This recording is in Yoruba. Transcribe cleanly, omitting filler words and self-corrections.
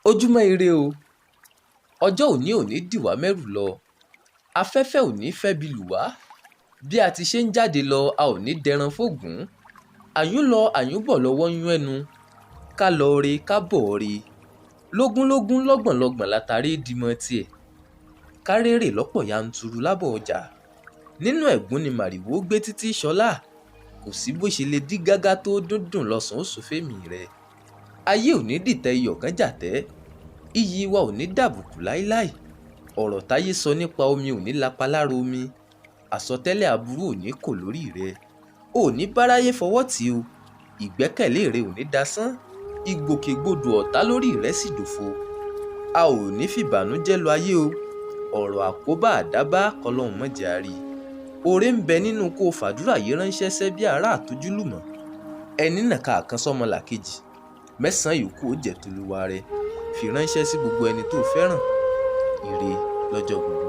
Ojúmọ́ ire o. Ọjọ́ òní ò ní dìwà mẹ́rù lọ. Afẹ́fẹ́ ò ní fẹ́bi lù wá. Bí a ti ṣe ń jáde lọ, a ò ní dẹran fógún. Àyùn lọ, àyùn bọ̀ lọ́wọ́ ń yún ẹnu. Ká lọ re, ká bọ̀ re. Lógúnlógún, lọ́gbọ̀nlọ́gbọ̀n látàrí dìmọ̀ tiẹ̀. Ká rérè lọ́pọ̀ yanturu lábọ̀ ọjà. Nínú ẹ̀gún ni màrìwò gbé títí ṣọlá. Kò sí bó ṣe lè dí gágá tó dúndùn lọ́sàn-án ó sòfémì rẹ̀. Ayé ò ní dìtẹ̀ iyọ̀ kan jàtẹ́. Iyì wa ò ní dàbùkù láíláí. Ọ̀rọ̀ táyé sọ nípa omi ò ní lapa lára omi. Àsọtẹ́lẹ̀ aburú ò ní kò lórí rẹ. Ò ní báráyé fọwọ́ tì o. Ìgbẹ́kẹ̀lé rẹ ò ní dasán. Ìgbòkègbodò ọ̀tá lórí rẹ sì dòfo. A ò ní fìbànújẹ́ lọ ayé o. Ọ̀rọ̀ àkóbá àdábá kọlọ́hun má jẹ́ á rí. Oore ń bẹ nínú kó o fàdúrà yìí ránṣẹ́ sẹ́bí ará àtojúlùmọ̀. Ẹni nàka àkàn sọ́mọlàkejì. Mẹ́sàn-án yòókù ó jẹ́ tolúwa rẹ. Fi ránṣẹ́ sí gbogbo ẹni tó fẹ́ràn. Ire lọ́jọ́ gbogbo.